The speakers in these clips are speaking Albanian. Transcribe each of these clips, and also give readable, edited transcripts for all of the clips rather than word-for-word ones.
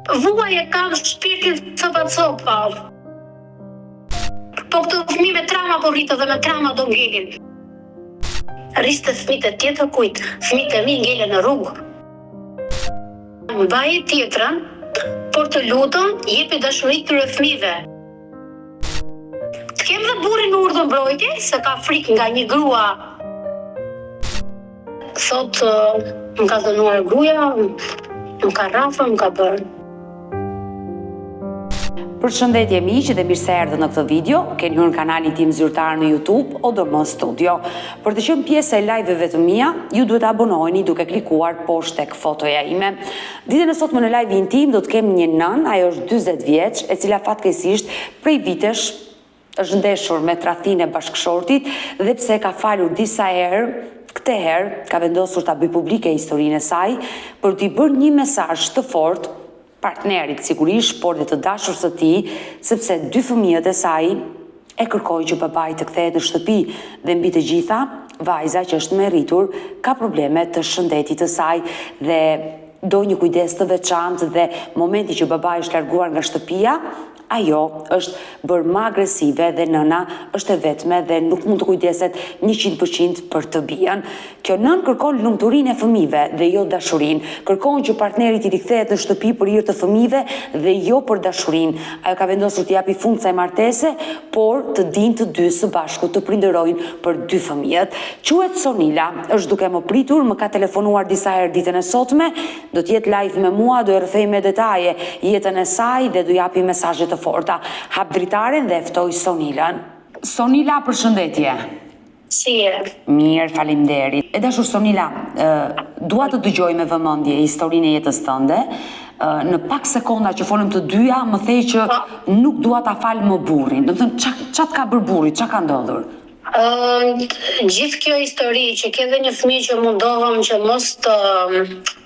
Vuaj e kam shpirtin copa copa. Po këto fëmijë me trauma po rriten dhe me trauma do ngelin. Rriste fëmijët e tjetërkujt, fëmijët e mi ngelen në rrugë. Mbaje tjetrën, por të lutem jepi dashuri këtyre fëmijëve. Të kem dhe burrin në urdhër mbrojtje, se ka frikë nga një grua. Thotë, më ka dhunuar gruaja, më ka rrafur, më ka bërë. Përshëndetje miq dhe mirë se erdhët në këtë video. Keni hyrë në kanalin tim zyrtar në YouTube, ODM Studio. Për të qenë pjesë e live-ve të mia, ju duhet të abonoheni duke klikuar poshtë tek fotoja ime. Ditën e sotme në live-in tim do të kem një nënë, ajo është 40 vjeç, e cila fatkeqësisht prej vitesh Është ndeshur me tradhtinë e bashkëshortit dhe pse e ka falur disa herë, këtë herë ka vendosur ta bëjë publike historinë e saj për t'i bërë një mesazh të fortë partnerit sigurisht, por dhe të dashur së tij, sepse dy fëmijët e saj e kërkojnë që babai të kthehet në shtëpi dhe mbi të gjitha, vajza që është më e rritur ka probleme të shëndetit të saj dhe do një kujdes të veçantë dhe momenti që babai është larguar nga shtëpia, Ajo është bërë më agresive dhe nëna është e vetme dhe nuk mund të kujdeset 100% për të bijën. Kjo nënë kërkon lumturinë e fëmijëve dhe jo dashurinë. Kërkon që partneri t'i rikthehet në shtëpi për hir të fëmijëve dhe jo për dashurinë. Ajo ka vendosur t'i japi fund kësaj martese, por të dinë të dy së bashku të prindërojnë për dy fëmijët. Quhet Sonila, është duke më pritur, më ka telefonuar disa herë ditën e sotme, Do të jetë live me mua, do e rrëfej me detaje jetën e saj dhe do japi mesazhe të forta. Hap dritaren dhe e ftoj Sonilën. Sonila, përshëndetje. Si je? Mirë, faleminderit. E dashur Sonila, dua të dëgjoj me vëmendje historinë e jetës tënde. Në pak sekonda që folëm të dyja, më the që po. nuk dua ta fal më burrin. Domethënë, ça ça të ka bërë burri, ça ka ndodhur? Gjithë kjo histori që ke dhe një fëmijë që mundohem që mos të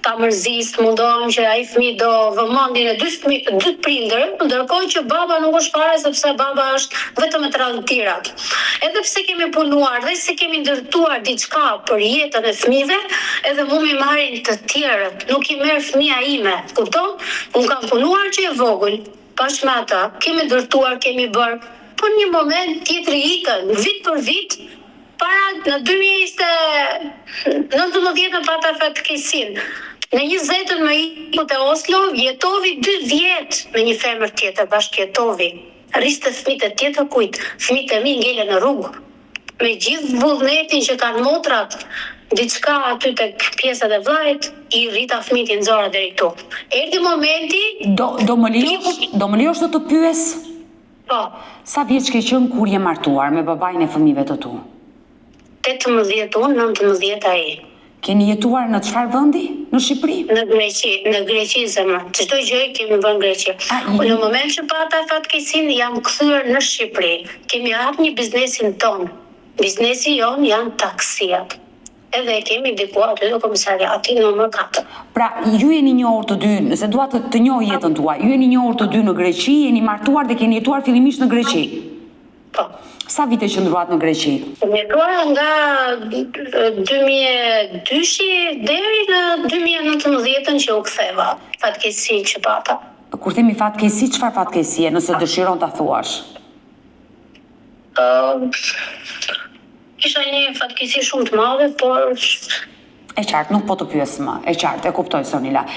ta mërzis, mundohem që ai fëmijë do vëmendjen e dy fëmijë, dy prindërve, ndërkohë që baba nuk është fare sepse baba është vetëm me tradhtirat. Edhe pse kemi punuar dhe se kemi ndërtuar diçka për jetën e fëmijëve, edhe mu m'i marrin të tjerët, nuk i merr fëmija ime, kupton? Unë kam punuar që e vogël, Bashkë me ata, kemi ndërtuar, kemi bërë, por në një moment tjetri ikën, vit për vit, para në 2019 pata fatkeqësinë, në njëzetën më iku te Oslo, jetovi dy vjet me një femër tjetër, bashkëjetovi, rriste fëmijët e tjetërkujt, fëmijët e mi ngelen në rrugë. Me gjithë vullnetin që kanë motrat, diçka aty tek pjesët e vllait, i rrita fëmijët i nxora deri këtu. Erdhi momenti Do do më lejosh, do më lejosh të të pyes? Po. Sa vjeç ke qenë kur je martuar me babain e fëmijëve të tu? 18 unë, 19 ai. Keni jetuar në çfarë vendi në Shqipëri? Në Greqi, në Greqi zemër. Çdo gjë e kemi bërë në Greqi. A, i... Në moment që pata fatkeqësinë, jam kthyer në Shqipëri. Kemi hap një biznesin tonë. Biznesi jonë janë taksiat. Edhe e kemi diku aty në komisariati numër 4. Pra, ju jeni njohur të dy, nëse dua të, të njoh jetën tuaj, ju jeni njohur të dy në Greqi, jeni martuar dhe keni jetuar fillimisht në Greqi. Po. Sa vite qëndruat në Greqi? Kam jetuar nga 2002-shi deri në 2019-ën që u ktheva, fatkeqësi që pata. Kur themi fatkeqësi, çfarë fatkeqësie, nëse dëshiron ta thuash? Ë Kisha një fatkeqësi shumë të madhe, por E qartë, nuk po të pyes më. E qartë, e kuptoj Sonila. Ë,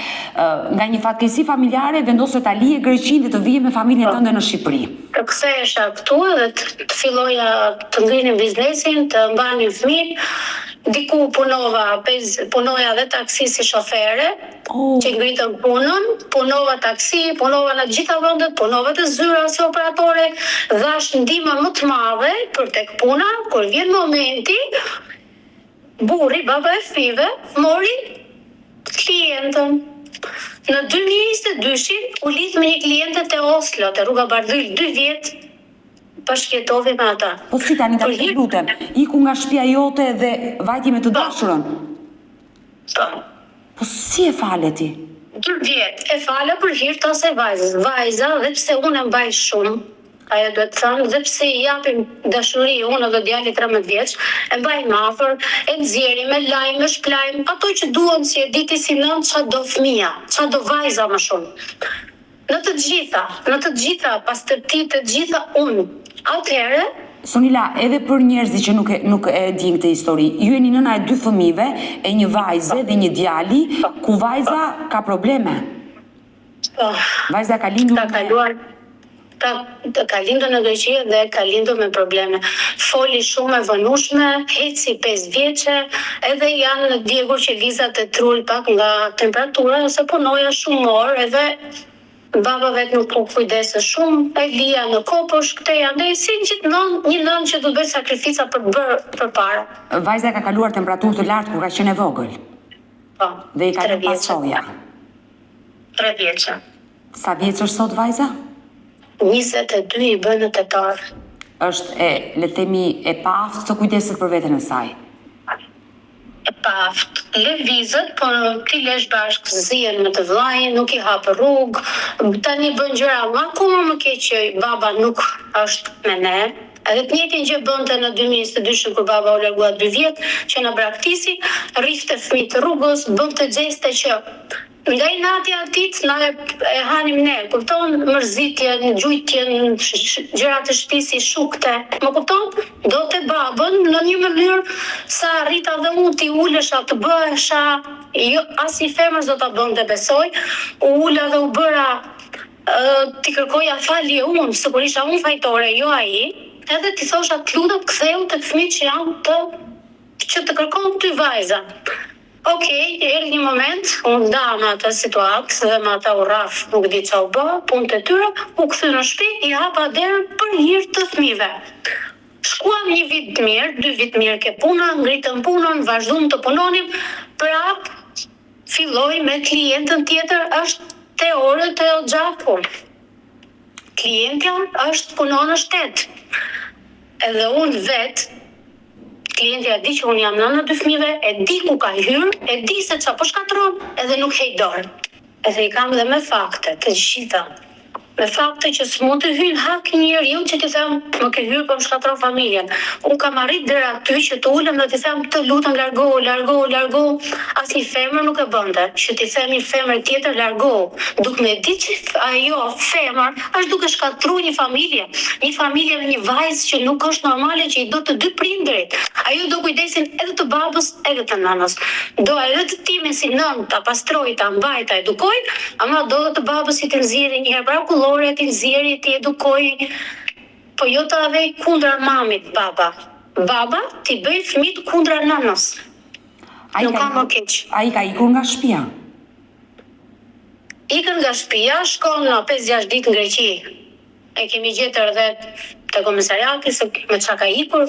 nga një fatkeqësi familjare vendose ta lije Greqinë dhe të vije me familjen po. tënde në Shqipëri. Të kthehesha këtu edhe të, të filloja të ngrinim biznesin, të mbanim fëmijët. Diku punova, pez, punoja dhe taksi si shofere, oh. që ngritëm punën, punova taksi, punova në të gjitha vendet, punova te zyra si operatore, dhashë ndihmën më të madhe për tek puna, kur vjen momenti, burri, baba e fëmijëve, mori klientën. Në 2022-shin u lidh me një kliente te Oslo, te rruga Bardhyl, dy vjet bashkëjetovi me ata. Po si tani tani të lutem, iku nga shtëpia jote dhe vajti me të po. dashurën. Po. Po si e fale ti? Dy vjet e fala për hir të asaj vajzës. Vajza dhe pse unë e mbaj shumë, ajo duhet thënë, dhe pse i japim dashuri unë dhe djali 13 vjeç, e mbajmë afër, e nxjerrim, e lajmë, e shplajmë, ato që duan si e di ti si nënë ça do fëmija, ça do vajza më shumë. Në të gjitha, në të gjitha pastërtitë të gjitha unë. Atëherë, Sonila, edhe për njerëzit që nuk e nuk e dinë këtë histori, ju jeni nëna e dy fëmijëve, e një vajze dhe një djali, ku vajza ka probleme. Po. Vajza ka lindur ka kaluar ka ka lindur në Greqi dhe ka lindur me probleme. Foli shumë e vonueshme, eci 5 vjeçe, edhe janë djegur qelizat e trurit pak nga temperatura ose punoja shumë orë edhe baba vetë nuk u kujdesë shumë, e lija në kopësht, këtej andej, si gjithë nënë, një nënë që do të bëjë sakrifica për të bërë përpara. Vajza ka kaluar temperaturë të lartë kur ka qenë e vogël. Po. Dhe i ka lënë pasoja. 3 vjeçe. Sa vjeç është sot vajza? 22 i bën në tetor. Është e, le të themi, e paaftë të kujdeset për veten e saj. E paaftë. Lëvizet, po t'i lesh bashkë zihen me të vëllain, nuk i hap rrugë. Tani bën gjëra akoma më keq që baba nuk është me ne. Edhe të njëjtën gjë bënte në 2022 kur baba u largua 2 vjet, që na braktisi, rrihte fëmijët rrugës, bënte gjeste që Nga inati atij na e, e hanim ne, kupton, mërzitjen, gjujtjen, gjërat e shtëpisë i shukte. Më kupton? Donte babën në një mënyrë sa arrita dhe unë t'i ulesha, të bëhesha, jo asnjë femër s'do ta bënte besoj, u ula dhe u bëra t'i kërkoja falje unë, sikur isha unë fajtore, jo ai, edhe t'i thosha të lutem ktheu tek fëmijët që janë të që të kërkon ty vajza. Ok, erdhi një moment, u nda me atë situatë dhe me ata u rraf, nuk di ça u bë, punët e tyre, u kthy në shtëpi, i hapa derën për hir të fëmijëve. Shkuam një vit mirë, dy vit mirë ke puna, ngritëm punën, vazhdum të punonim, prap filloi me klientën tjetër, është te orët e oxhaku. Klientja është punon në shtet. Edhe unë vetë Klientja e di që unë jam nëna e dy fëmijëve, e di ku ka hyrë, e di se ça po shkatërron, edhe nuk heq dorë. Edhe i kam dhe me fakte, të gjitha. Me fakte që s'mund të hyj në hak një njeriu që t'i them më ke hyrë po më shkatërron familjen. Unë kam arrit deri aty që të ulem dhe t'i them të lutem largohu, largohu, largohu. Asnjë femër nuk e bënte që t'i them një femre tjetër largohu, duke me ditë që ajo femër është duke shkatërru një familje, një familje me një vajzë që nuk është normale që i do të dy prindërit. Ajo do kujdesin edhe të babës edhe të nënës. Do edhe të timin si nënë ta pastrojë, ta mbajë, ta edukojë, ama do edhe të babës që t'i nxjerrë një herë për akullore, t'i nxjerrë, t'i edukojë, po jo ta vejë kundra mamit baba. Baba t'i bëjë fëmijët kundra nënës. Ai Nuk ka ka më ikur, keq. ai ka ikur nga shtëpia. Ikën nga shtëpia, shkon në 5-6 ditë në Greqi. E kemi gjetur edhe te komisariati se me çka ka ikur,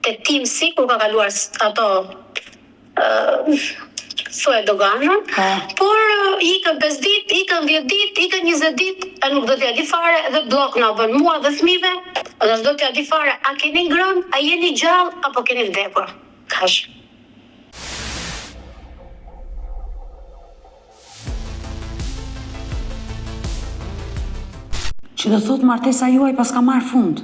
te timsi kur ka kaluar ato ë thuaj doganën, Po. por ikën 5 ditë, ikën 10 ditë, ikën 20 ditë, e nuk do t'ja di fare dhe bllok na bën mua dhe fëmijëve, dhe s'do t'ja di fare, a keni ngrënë, a jeni gjallë apo keni vdekur. Kaq. Që do thotë martesa juaj paska marrë fund.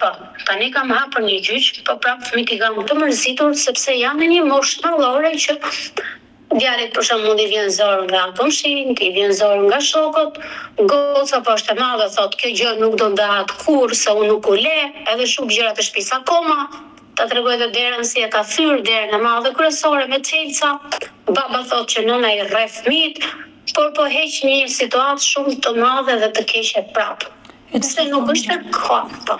Po, tani kam hapur një gjyq, po prapë fëmijët i kam të mërzitur sepse janë në një moshë madhore që djalit për shembull i vjen zor nga komshinjt, i vjen zor nga shokët, goca po është e madhe thotë kjo gjë nuk do ndahet kurrë se unë nuk u le, edhe shuk gjërat e shtëpisë akoma, ta tregoj edhe derën si e ka thyer derën e madhe kryesore me çelësa, baba thotë që nëna i rreh fëmijët, por po heq një situatë shumë të madhe dhe të keqe prapë. E Se nuk është e koha, po.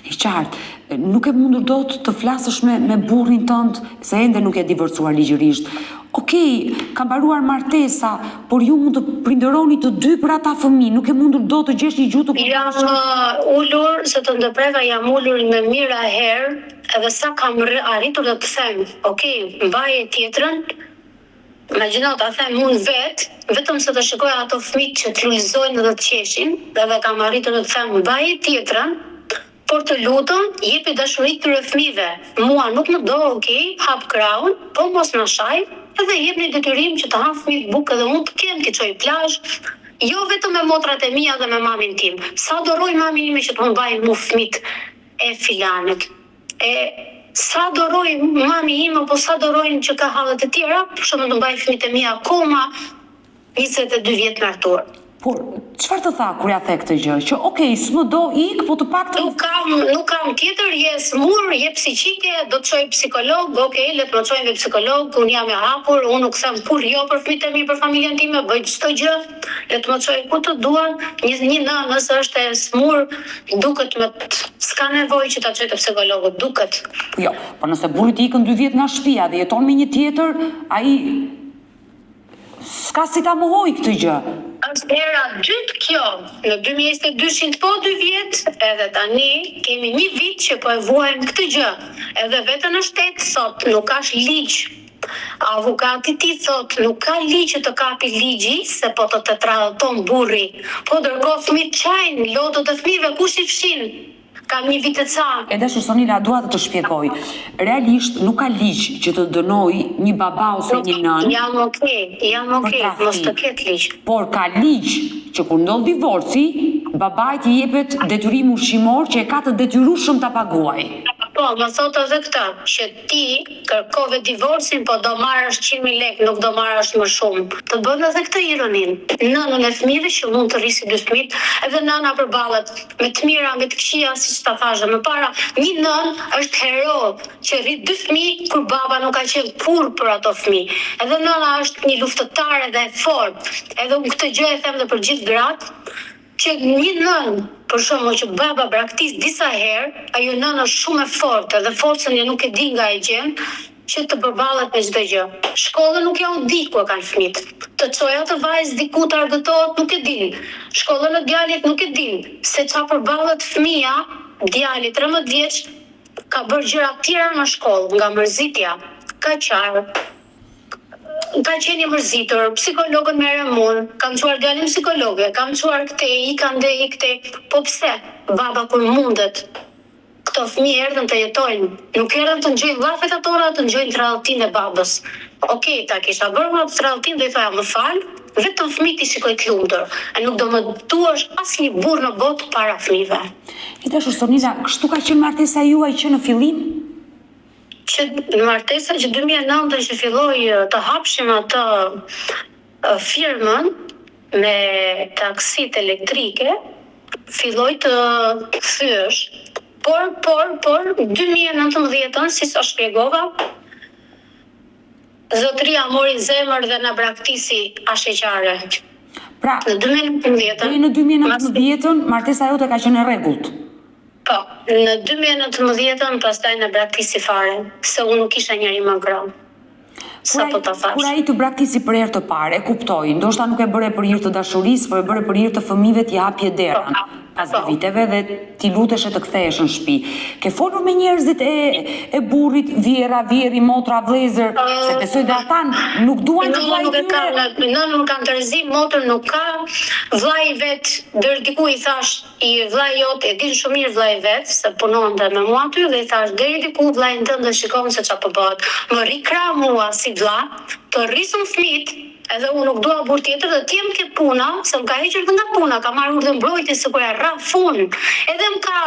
E qartë, nuk e mundur dot të flasësh me me burrin tënd se ende nuk je divorcuar ligjërisht. Okej, ka mbaruar martesa, por ju mund të prindëroni të dy për ata fëmijë, nuk e mundur dot të gjesh një gjuhë të Jam përbashkët. ulur, se të ndërpreva, jam ulur me mijëra herë, edhe sa kam arritur dhe të them, okej, mbaje tjetrën, imagjino ta them unë vet, vetëm se të shikoj ato fëmijët që të lulëzojnë dhe të qeshin, edhe kam arritur të them mbaje tjetrën, por të lutem, jepi dashuri këtyre fëmijëve. Mua nuk më do, okej, hap krahun, po mos na shaj, edhe jepni detyrim që të han fëmijët bukë edhe unë të kem t'i çoj plazh, jo vetëm me motrat e mia dhe me mamin tim. Sa do rroj mami ime që të më mbajë mu fëmijët e filanit. E sa do rroj mami im apo sa do rrojnë që ka hallet e tjera, për shembull të mbaj fëmijët e mi akoma 22 vjet martuar. Por, çfarë të tha kur ia the këtë gjë? Që ok, s'më do, ik, po të paktën Nuk kam, nuk kam tjetër, je e sëmurë, je psiqike, do të çoj psikolog, ok, le të më çojnë te psikolog, unë jam e hapur, unë nuk them kurrë jo për fëmijët e mi, për familjen time, bëj çdo gjë, le të më çojnë ku të duan. Një një nënë nëse është e sëmurë, duket me s'ka nevojë që ta çoj te psikologu, duket. Po jo, po nëse burri të ikën dy vjet nga shtëpia dhe jeton me një tjetër, ai S'ka si ta mohojë këtë gjë. Është hera e dytë kjo, në 2022-shin po dy vjet, edhe tani kemi një vit që po e vuajmë këtë gjë. Edhe vetë në shtet thotë nuk ka ligj. Avokati i tij thotë nuk ka ligj që të kapi ligji se po të të tradhton burri. Po ndërkohë fëmijët qajnë, lotët e fëmijëve kush i fshin? Kam një vit e ca. E dashur Sonila, dua të të shpjegoj. Realisht nuk ka ligj që të dënojë një baba ose një nënë. Jam okay, jam okay, mos të ketë ligj. Por ka ligj që kur ndodh divorci, babait i jepet detyrim ushqimor që e ka të detyrueshëm ta paguajë. Po, më thotë edhe këtë, që Ti kërkove divorcin po do marrësh 100.000 lekë nuk do marrësh më shumë. Të bën edhe këtë ironinë. Nënën e fëmijëve që mund të rrisi dy fëmijët, edhe nëna përballet me të mira, me të këqija, siç ta thashë dhe më para, një nënë është hero që rrit dy fëmijë kur baba nuk ka qenë kurrë për ato fëmijë. Edhe nëna është një luftëtare dhe e fortë. Edhe unë këtë gjë e them dhe për gjithë gratë, Që një nënë, për shembull, që baba braktis disa herë, ajo nënë është shumë e fortë dhe forcën ja nuk e di nga e gjen që të përballet me çdo gjë. Shkollën nuk ja u di ku e kanë fëmijët. Të çojë atë vajzë diku të argëtohet nuk e din. Shkollën e djalit nuk e din. Se ça përballet fëmija, djali 13 vjeç ka bërë gjëra tjera në shkollë nga mërzitja. Ka qarë. Ka qenë i mërzitur, psikologun merrem unë, kam çuar djalin psikologe, kam çuar këtej, ik andej, ik këtej, po pse, baba kur mundet, këto fëmijë erdhën të jetojnë, nuk erdhën të ngjojnë llafet tona, të ngjojnë tradhtinë e babës. Ok, ta kisha bërë unë atë tradhtinë do i thoja më fal, vetëm fëmijët i shikoj të lumtur, e nuk do më duash asnjë burrë në botë para fëmijëve. E dashur Sonila, kështu ka qenë martesa juaj që në fillim? Që martesa që 2009 që filloi të hapshim atë firmën me taksit elektrike, filloi të thyesh. Por, por, por, 2019-ën, siç ta shpjegova, zotëria mori zemër dhe na braktisi ashiqare. Pra, në 2019-ën, deri në 2019-ën, martesa jote ka qenë e rregullt. Po, në 2019-ën pastaj na braktisi fare, se unë nuk isha njeri më ngrohtë. Sapo ta thashë. Kur ai të braktisi për herë të parë, e kuptoj, ndoshta nuk e bëre për hir të dashurisë, por e bëre për hir të fëmijëve t'i hapje derën po, pas dy po. viteve dhe t'i luteshe të ktheheshe në shtëpi. Ke folur me njerëzit e e burrit, vjehrra, vjehrri, motra, vëllezër, se besoj dhe ata nuk duan që vëllai i tyre. Nënë nuk ka terezi, motër nuk ka, vëllai i vet deri diku i thashë I vllai jot e din shumë mirë vllai vet se punonte me mua aty dhe i thash deri diku vllain tënd dhe shikon se ça po bëhet më rri krah mua si vlla të rrisim fmijt edhe unë nuk dua burrë tjetër dhe të jem ke puna se më ka hequr dhe nga puna ka marrë urdhër mbrojtje sikur e rrah unë edhe më ka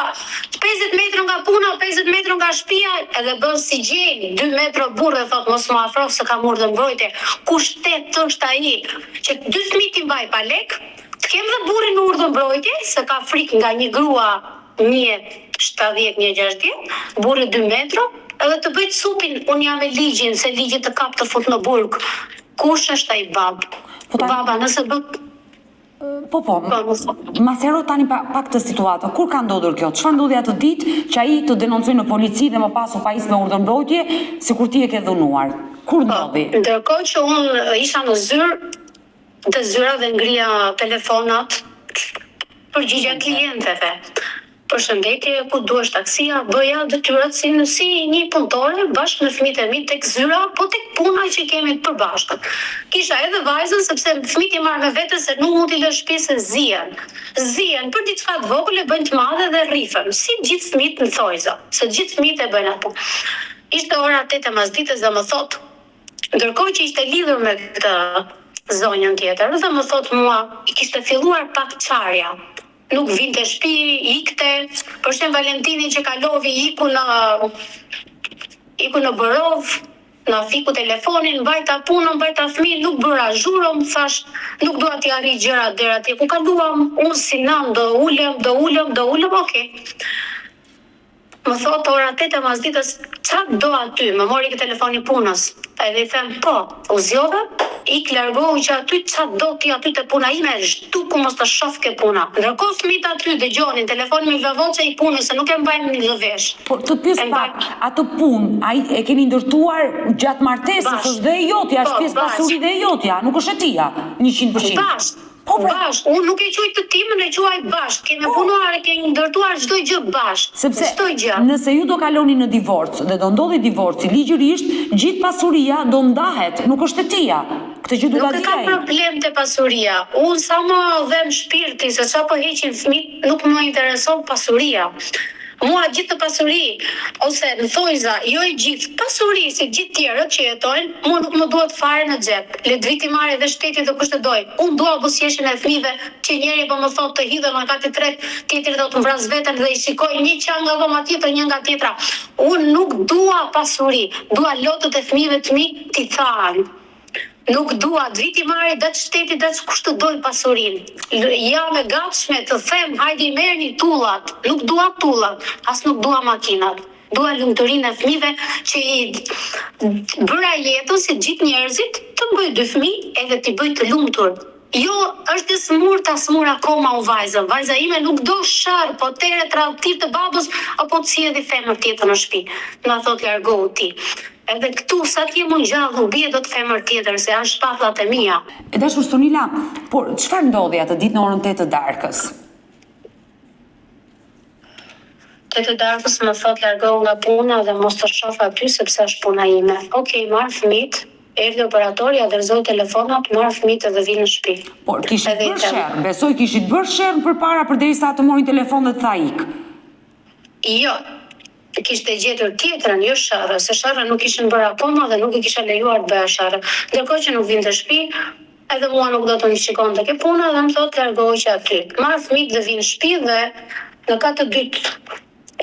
50 metro nga puna 50 metro nga shpia edhe bën si gjel 2 metro burrë dhe thot mos më afro se kam urdhër mbrojtje ku shtet është ai që dy fëmijë t'i mbaj pa lek Të kem dhe burrin në urdhër mbrojtje, se ka frikë nga një grua një 70, një 60, burri 2 metro, edhe të bëj cupin, unë jam me ligjin, se ligji të kap të fut në burg. Kush është ai bab? Po ta... Baba, nëse bë... Po, po, po ma sqaro tani pa, pak këtë situatë. Kur ka ndodhur kjo? Çfarë ndodhi atë ditë që ai të denoncoi në polici dhe më pas u pajis me urdhër mbrojtje, sikur ti e ke dhunuar? Kur po, ndodhi? Ndërkohë që unë isha në zyrë, Te zyra dhe ngrija telefonat, përgjigja klienteve. Përshëndetje, ku duhesh taksia, bëja detyrat si në si një punëtore bashkë me fëmijët e mi tek zyra, po tek puna që kemi të përbashkët. Kisha edhe vajzën sepse fëmijët i marr me vete se nuk mund t'i lë shtëpi se zihen. Zihen për diçka të vogël e bëjnë të madhe dhe rrifen, si gjithë fëmijët në thojza, se gjithë fëmijët e bëjnë atë. Ishte ora 8 e masditës dhe më thotë Ndërkohë që ishte lidhur me këtë zonjën tjetër dhe më thotë mua, i kishte filluar pak çarja. Nuk vinte shtëpi, ikte, për Shën Valentinin që kalovi iku në iku në Borovë. Na fiku telefonin, mbajta punën, mbajta fëmijën, nuk bëra zhurmë, thashë nuk dua t'i arrij gjërat deri atje ku kaluam, unë si nënë do ulem, do ulem, do ulem, ok. Më thotë ora tetë e masditës, ça do aty, më mori ke telefoni i punës. Edhe i them, po, u zgjova, ik largohu që aty, ça do ti aty te puna ime, zhduku mos të shoh ke puna. Ndërkohë fëmijët aty dëgjonin, telefoni me viva voce i punës se nuk e mbajnë në vesh. Po të pyes pak, atë punë, ai e keni ndërtuar gjatë martesës, është dhe e jotja, është pjesë pasuri dhe e jotja, nuk është e tija, 100%. Bashkë, po pra. Bashkë, unë nuk e quaj të timën, e quaj bashkë, kemi po. punuar e kemi ndërtuar çdo gjë bashkë, Sepse, çdo gjë. nëse ju do kaloni në divorc dhe do ndodhi divorci ligjërisht, gjithë pasuria do ndahet, nuk është e tija. Këtë gjë duhet ta di ai. Nuk e kam problem te pasuria. Unë sa më dhemb shpirti se ça po heqin fëmijët, nuk më intereson pasuria. Mua gjithë këtë pasuri, ose në thonjza, jo e gjithë, pasuri si gjithë tjerët që jetojnë, mua nuk më duhet fare në xhep. Le të vijë t'i marrë edhe shteti dhe kush të dojë. Unë dua buzëqeshjen e fëmijëve që njëri po më thotë të hidhem nga kati i tretë, tjetri thotë të vras veten dhe i shikoj një qan nga dhoma tjetër, një nga tjetra. Unë nuk dua pasuri, dua lotët e fëmijëve të mi t'i thahen. Nuk dua të vijë t'i marrë daç shteti daç kush të dojë pasurinë. Jam e gatshme të them hajde i merrni tullat, nuk dua tullat, as nuk dua makinat. Dua lumturinë e fëmijëve që i bëra jetën si të gjithë njerëzit, të bëj dy fëmijë edhe t'i bëj të lumtur. Jo, është e sëmurë ta sëmur akoma unë vajzën. Vajza ime nuk do sherr, potere, tradhti të babës apo të sjelli femër tjetër në shtëpi. Na thotë largohu ti. Edhe këtu sa të jem unë gjallë nuk bie dot femër tjetër se janë shpatullat e mia. E dashur Sonila, por çfarë ndodhi atë ditë në orën tetë të darkës? Tetë të darkës më thotë largohu nga puna dhe mos të shoh aty sepse është puna ime. Ok, marr fëmijët, erdhi operatori, ia dorëzoj telefonat, marr fëmijët edhe vij në shtëpi. Por kishit bërë sherr, besoj kishit bërë sherr përpara përderisa të mori telefon dhe të tha ik. Jo, kishte gjetur tjetrën, jo sherr, se sherr nuk ishin bërë akoma dhe nuk e kisha lejuar të bëja sherr. Ndërkohë që nuk vinte në shtëpi, edhe mua nuk do të më shikonte ke puna dhe më thotë largohu që aty. Marr fëmijët dhe vij në shtëpi dhe në kat të dytë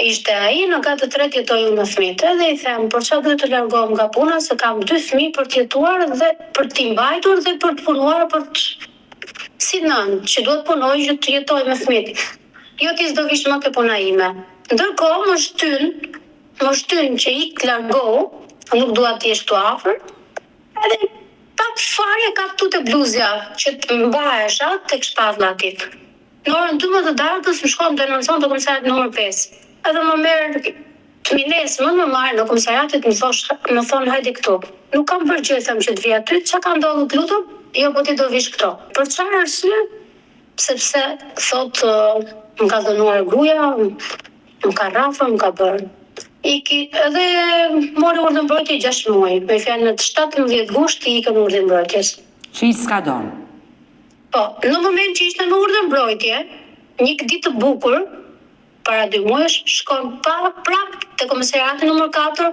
ishte ai, në kat të tretë jetoj unë me fëmijët. Edhe i them, për çfarë duhet të largohem nga puna se kam dy fëmijë për të jetuar dhe për t'i mbajtur dhe për të punuar për të si nënë që duhet të punoj që të jetoj me fëmijët. Jo ti s'do vish më ke puna ime. Ndërkohë më shtyn, më shtyn që ik largohu, nuk dua të jesh këtu afër. Edhe pak fare ka këtu te bluzja që të mbahesha tek shpatulla e tij. Në orën 12 të darkës më shkon denoncon te komisariati numër 5. Edhe më merr të nesërmen më marrin në komisariatit më thosh më thonë hajde këtu. Nuk kam bërë gjë them që të vi aty, ça ka ndodhur të lutem? Jo po ti do vish këtu. Për çfarë arsye? Sepse thotë më ka dhunuar gruaja, më ka rrafur, më ka bërë. Iki edhe mori urdhër mbrojtje 6 muaj. Me fjalë në 17 gusht i ikën urdhri mbrojtjes. Që i skadon. Po, në moment që ishte në urdhër mbrojtje, një ditë të bukur, para dy muajsh, shkon pa prap te komisariati numër 4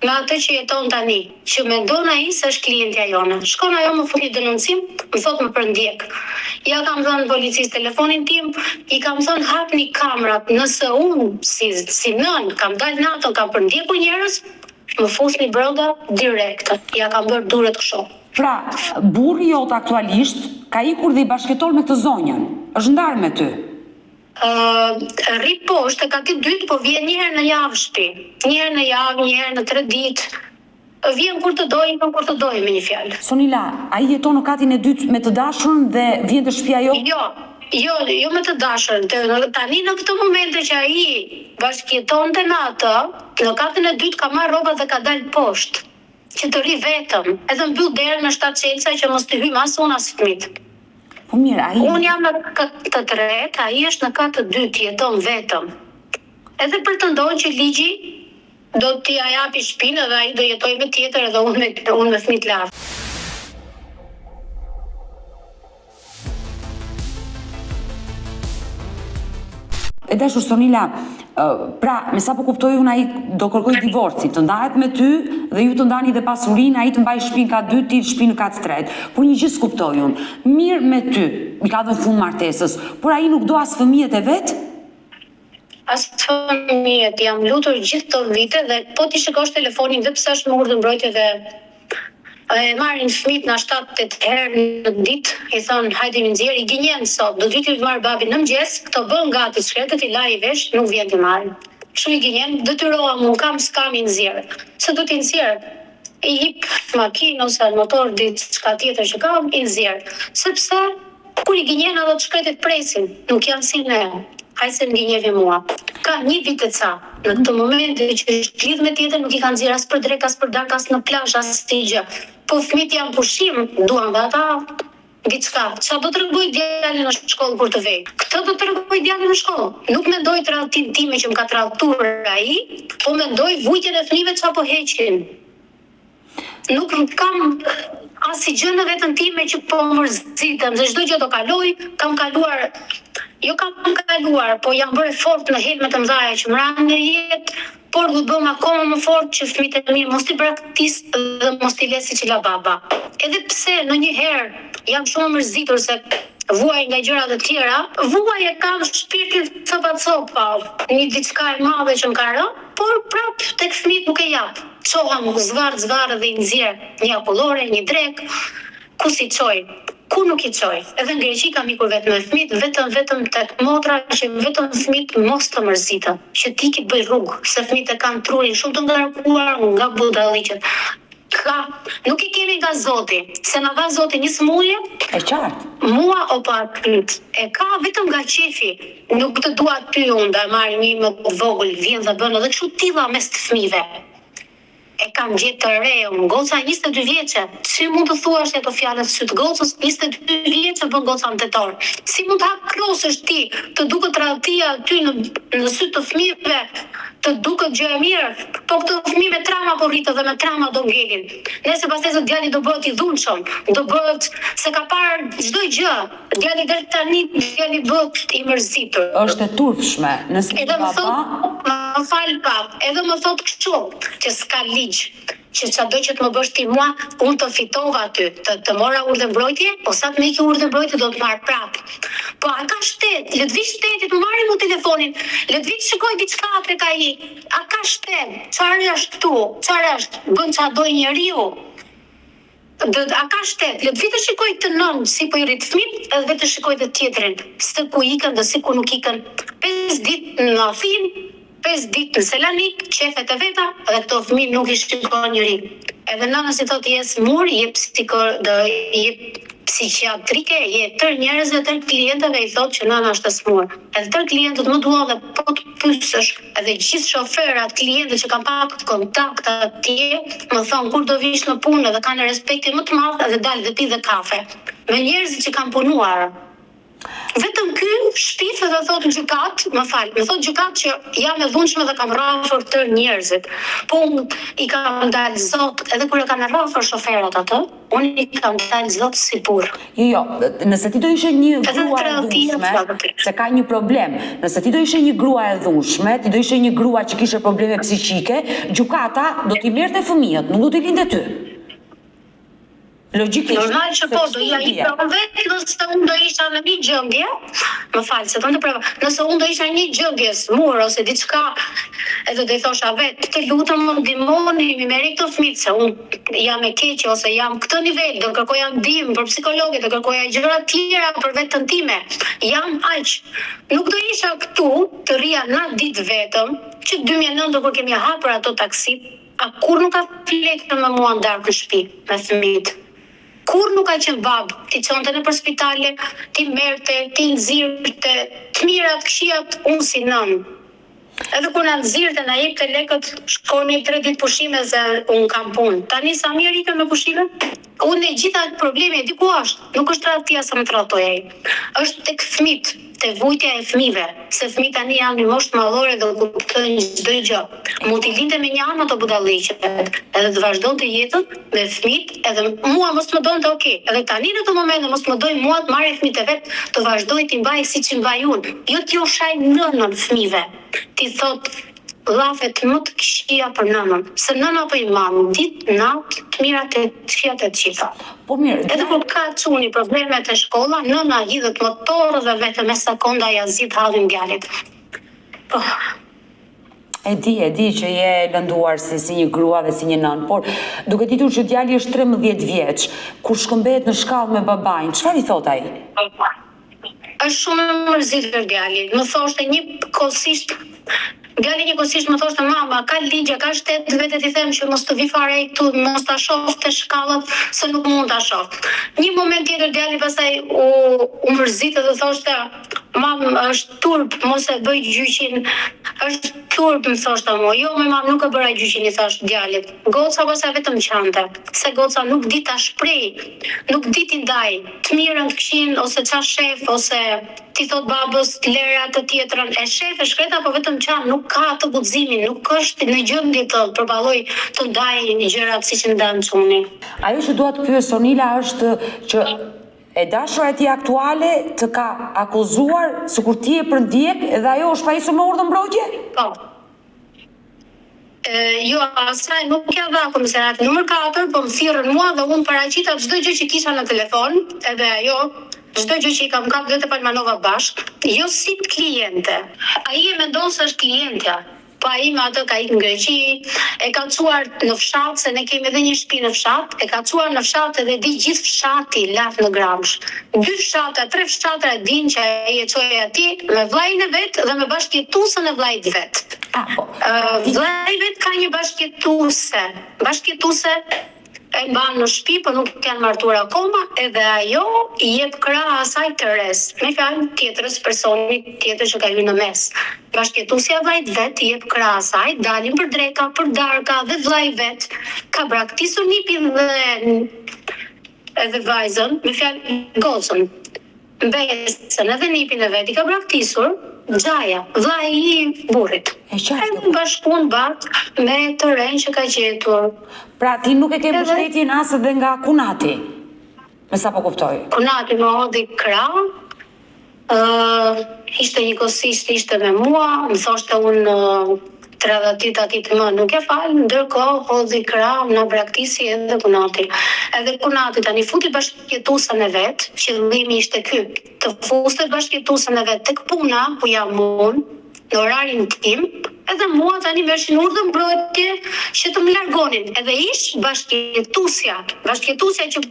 me atë që jeton tani, që mendon ai se është klientja jone. Shkon ajo më fut një denoncim, më thotë më përndjek. Ja kam dhënë policisë telefonin tim, i kam thënë hapni kamerat, nëse unë si si nënë kam dalë natën kam përndjekur njerëz, më fusni brenda direkt. Ja kam bërë duret kështu. Pra, burri jot aktualisht ka ikur dhe i bashkëjeton me këtë zonjën. Është ndarë me ty. Rri poshtë te kati i dytë, po vjen një herë në javë shtëpi. Një herë në javë, një herë në tre ditë. Vjen kur të dojë, ikën kur të dojë me një fjalë. Sonila, ai jeton në katin e dytë me të dashurën dhe vjen te shtëpia jote? Jo, jo, jo me të dashurën. Tani në këtë momente që ai bashkëjetonte me atë, në katin e dytë ka marrë rrobat dhe ka dalë poshtë, që të rri vetëm. Edhe mbyll derën me shtatë çelësa që mos t'i hyjmë as unë as fëmijët. Po mirë, ai... Unë jam në kat të tretë, ai është në kat të dytë, jeton vetëm. Edhe pretendon që ligji do t'ia japi shtëpinë edhe ai do jetojë me tjetër edhe unë me unë me fëmijët lart. E dashur Sonila, pra, me sa po kuptoj unë ai do kërkojë divorcin, të ndahet me ty dhe ju të ndani dhe pasurinë, ai të mbajë shtëpinë kat dytë, ti shtëpinë kat tretë. Por një gjë s'kuptoj unë, mirë me ty, i ka dhënë fund martesës, por ai nuk do as fëmijët e vet? As fëmijët, jam lutur gjithë këto vite dhe po t'i shikosh telefonin dhe pse është me urdhër mbrojtje dhe e marrin fëmijët nga 7 8 herë në ditë, i thonë hajde mi nxjerr, i gënjen sot, do të vijë t'i marrë babi në mëngjes, këto bëhen gati të shkretët i laj i vesh, nuk vjen t'i marrë. Kështu i gënjen, detyrohem unë kam s'kam i nxjerr. Se do t'i nxjerr. I hip makinë ose në motor diçka tjetër që kam, i nxjerr. Sepse Kur i gënjen ato të shkretët presin, nuk janë si ne, hajt se më gënjeve mua. Ka një vit e ca, në këtë moment që është lidh me tjetër nuk i ka nxjerrë as për drekë, as për darkë, as në plazh, asnjë gjë. Po fëmijët janë pushim, duan dhe ata diçka. Ça do tregojë djali në shkollë kur të vejë? Këtë do tregojë djali në shkollë. Nuk mendoj tradhtinë time që më ka tradhtuar ai, po mendoj vujtjen e fëmijëve ça po heqin. Nuk kam asgjë në veten time që po mërzitem, se çdo gjë do kaloj, kam kaluar, jo kam kaluar, po jam bërë e fortë në helmet e mëdha që më ranë në jetë, por do të bëhem akoma më fort që fëmijët e mi mos t'i braktis dhe mos t'i le siç i la baba. Edhe pse ndonjëherë jam shumë e mërzitur se vuaj nga gjëra të tjera, vuaj e kam shpirtin copa copa, një diçka e madhe që më ka rënë, por prap tek fëmijët nuk e jap. Çohem zvarrë zvarrë dhe i nxjerr një akullore, një drekë, ku s'i çoj, ku nuk i çoj. Edhe në Greqi kam ikur vetë me fëmijët, vetëm vetëm tek motra që vetëm fëmijët mos të mërziten, që të iki të bëj rrugë, se fëmijët e kanë trurin shumë të ngarkuar nga budalliqet. Ka, nuk e kemi nga Zoti, se na dha Zoti një sëmundje, E qartë. mua o pa atyt, e ka vetëm nga qefi, Nuk të dua ty unë do e marr një më të vogël vjen dhe bën edhe kështu tilla mes të fëmijëve e kam gjet të re unë goca 22 vjeçe si mund të thuash ti ato fjalët sy të gocës 22 vjeçe bën goca në tetor si mund të hakrosësh ti të duket tradhtia ty në në sy të fëmijëve të duket gjë e mirë po këto fëmijë me trauma po rriten dhe me trauma do ngelin nesër pasnesër djali do bëhet i dhunshëm do bëhet se ka parë çdo gjë Djali deri tani djali bëhet i mërzitur. Është e turpshme, nëse një baba. Më fal pak, edhe më thotë kështu, që s'ka ligj, që çado që të më bësh ti mua, unë të fitova ty, të të mora urdhër mbrojtje, po sa të më ikë urdhër mbrojtje do të marr prapë. Po a ka shtet, le të vijë shteti të më marri mua telefonin, le të vijë të shikojë diçka tek ai, a ka shtet, çfarë është këtu, çfarë është, bën ça do njeriu. A ka shtet, le të vijë të shikojë këtë nënë si po i rrit fëmijët edhe të shikojë dhe tjetrin se ku ikën dhe si ku nuk ikën pesë ditë në Athinë pesë ditë në Selanik qefet e veta dhe këto fëmijë nuk i shikon njeri edhe nënës i thotë je e sëmurë je psiko do je psikiatrike je tërë njerëzve tërë klientëve i thotë që nëna është e sëmurë edhe tërë klientët më duan dhe po të pyesësh Edhe gjithë shoferat, klientët që kam pak kontakt atje, më thonë kur do vish në punë edhe kanë respektin më të madh edhe dal dhe pi dhe kafe me njerëzit që kam punuar. Vetëm ky shpif edhe thotë në gjykatë, më fal, më thotë gjykatë që jam e dhunshme dhe kam rrafur tërë njerëzit. Po unë i kam dalë zot edhe kur e kanë rrafur shoferat atë, unë i kam dalë zot si burrë. Jo, jo, nëse ti do ishe një grua e dhunshme, se ka një problem, nëse ti do ishe një grua e dhunshme, ti do ishe një grua që kishe probleme psiqike, gjykata do t'i merrte fëmijët, nuk do t'i linte ty. Logjikisht. Normal që po, do ja jepja unë vetë, nëse unë do isha në një gjendje, më fal, se të ndërpreva, nëse unë do isha në një gjendje sëmurë ose diçka, edhe do i thosha vetë, të lutem më ndihmoni, m'i merrni këto fëmijët, se unë jam e keqe ose jam këtë nivel, do kërkoja ndihmë për psikologe, do kërkoja gjëra të tjera për veten time. Jam aq. Nuk do isha këtu të rrija natë ditë vetëm, që 2009 kur kemi hapur ato taksi, a kurrë nuk ka fjetur me mua në darkë në shtëpi me fëmijët. Kurrë nuk ka qenë babë, t'i çonte nëpër spitale, t'i merrte, t'i nxirrte, të mirat, të këqijat, unë si nënë. Edhe kur na nxirrte na jepte lekët shkoni tre ditë pushime se unë kam punë. Tani sa mirë ikën me pushime? Unë e gjitha problemi e di ku është, nuk është tradhtia se më tradhtoi ai. Është tek fëmijët, te vujtja e fëmijëve, se fëmijët tani janë në moshë madhore dhe kuptojnë çdo gjë. Mund t'i linte me një anë ato budalliqet edhe të vazhdonte jetën me fëmijët edhe mua mos më donte ok, edhe tani në këto momente mos më dojë mua të marrë fëmijët e vet të vazhdojë t'i mbajë siç i mbaj unë, jo t'ju shajë nënën fëmijëve, t'i thotë llafet më të këqija për nënën, se nëna po i mban ditë, natë, të mirat e të këqijat e të gjitha. Po mirë, Edhe kur ka çuni probleme te shkolla, nëna hidhet motor dhe vetëm me sekonda ia zgjidh hallin djalit. Po. E di, e di që je lënduar si, si një grua dhe si një nënë, por duke ditur që djali është 13 vjeç, kur shkëmbehet në shkallë me babain, çfarë i thotë ai? Është shumë i mërzitur djali. Më thoshte njëkohësisht djali njëkohësisht më thoshte mama, ka ligje, ka shtet, vete t'i them që mos të vi fare ai këtu, mos ta shoh te shkallët se nuk mund ta shoh. Një moment tjetër djali pastaj u u mërzit dhe thoshte mam është turp mos e bëj gjyqin, është turp më thoshte mua. Jo moj mam nuk e bëra gjyqin i thash djalit. Goca pastaj vetëm qante, se goca nuk di ta shpreh, nuk di t'i ndaj. Të mirën të këqijën ose ça shef ose t'i thot babës lere atë tjetrën e shef e shkreta po vetëm qan nuk ka atë guximin nuk është në gjendje të përballoj të ndaj gjërat siç ndan çuni. Ajo që dua të pyes Sonila është që e dashura e tij aktuale të ka akuzuar sikur ti e përndjek dhe ajo është pajisur me urdhër mbrojtje? Po. Jo, asaj nuk ia dha komisariati numër 4, po më thirrën mua dhe unë paraqita çdo gjë që kisha në telefon, edhe ajo çdo gjë që i kam kap dhe te Palmanova bashkë, jo si kliente. Ai e mendon se është klientja, po ai me atë ka ikë në Greqi, e ka çuar në fshat se ne kemi edhe një shtëpi në fshat, e ka çuar në fshat edhe di gjithë fshati lart në Gramsh. Dy fshatra, tre fshatra e dinë që ai e çoi atje me vllain e vet dhe me bashkëjetuesen e vllait vet. Ah, po. Vllai i vet ka një bashkëjetuese, bashkëjetuese e mban në shtëpi, po nuk janë martuar akoma, edhe ajo i jep krah asaj të resë, me fjalë tjetrës personit tjetër që ka hyrë në mes. Bashkëjetuesja e vllait vet i jep krah asaj, dalin për dreka, për darka dhe vllai i vet ka braktisur nipin dhe Edhe vajzën, me fjalë gocën, mbesën edhe nipin e vet i ka braktisur xhaja, vëllai i burrit. E qartë. Edhe bashkëpun bak me të renë që ka gjetur. Pra ti nuk e ke mbështetjen as edhe nga kunati, me sa po kuptoj. Kunati më hodhi krah, Ë, ishte njëkohësisht ishte me mua, më thoshte unë tradhtitë e atij më nuk e fal, ndërkohë hodhi krah, na braktisi edhe kunati. Edhe kunati tani futi bashkëjetuesen e vet, qëllimi ishte ky, të fuste bashkëjetuesen e vet tek puna ku jam unë, në orarin tim, edhe mua tani merrshin urdhër mbrojtje që të më largonin. Edhe ish bashkëjetuesja, bashkëjetuesja që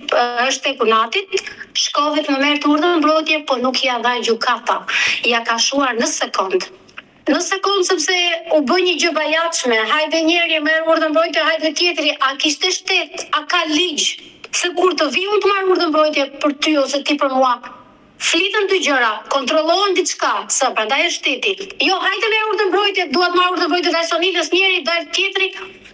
është e kunatit, shkoi të më merrte urdhër mbrojtje, po nuk ia dha gjykata. Ia ka shuar në sekond. Në sekond sepse u bë një gjë bajatshme, hajde njëri merr urdhër mbrojtje, hajde tjetri, a kishte shtet, a ka ligj, se kur të vij unë të marr urdhër mbrojtje për ty ose ti për mua, Fliten dy gjëra, kontrollohen diçka, se prandaj është shteti. Jo, hajde merr urdhër mbrojtje, dua të marr urdhër mbrojtje ndaj Sonilës, njëri, dal tjetri,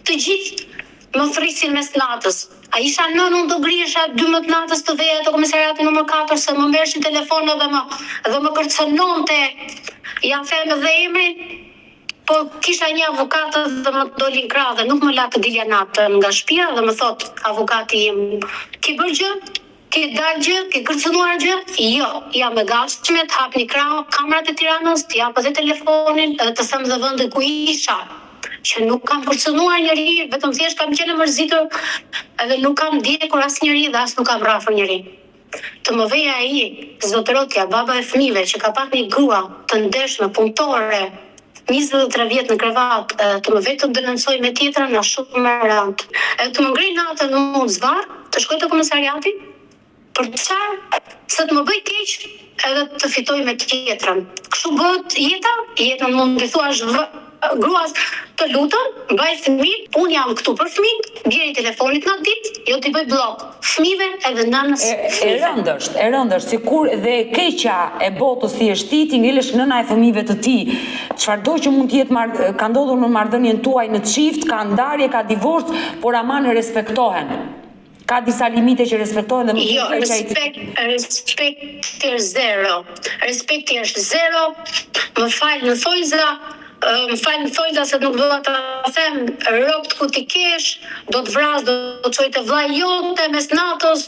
të gjithë më thërrisin mes natës. A isha nënë unë do ngrihesha 12 natës të veja te komisariati numër 4 se më merrshin telefon edhe më dhe më kërcënonte ja them edhe emrin, po kisha një avokat dhe më doli në krah dhe nuk më la të dilja natën nga shtëpia dhe më thotë avokati im, ke bërë gjë? Ke dalë gjë? Ke kërcënuar gjë? Jo, jam e gatshme të hapni kamerat e Tiranës, të jap edhe telefonin edhe të them dhe vendin ku isha, që nuk kam kërcënuar njeri, vetëm thjesht kam qenë e mërzitur edhe nuk kam ndjekur asnjeri dhe as nuk kam rrafur njeri. Të më vejë ai, zotërotja, baba e fëmijëve që ka pas një grua të ndershme, punëtore, 23 vjet në krevat, të më vejë të denoncojë me tjetrën, është shumë e rëndë. Edhe të më ngrejë natën mu zvarrë, të shkoj te komisariati, për çfarë? Se të më bëjë keq edhe të fitoj me tjetrën. Kështu bëhet jeta? Jetën mund t'i thuash gruas, të lutem, mbaj fëmijët, unë jam këtu për fëmijët, bjeri telefonit në ditë, jo t'i bëj bllok fëmijëve edhe nënës E, e fëmijëve. rëndë është, e rëndë është, sikur dhe e keqja e botës ti jesh ti, ti ngelesh nëna e fëmijëve të tij. Çfarëdo që mund të jetë mar, ka ndodhur në marrëdhënien tuaj në çift, ka ndarje, ka divorc, por aman respektohen. Ka disa limite që respektohen dhe më Jo, vjen keq ai respekt, respekti është zero. Respekti është zero. Më fal në thonjza, më fal në thonjza se nuk dua ta them, robt ku t'i kesh, do të vras, do të çoj te vllai jote mes natës.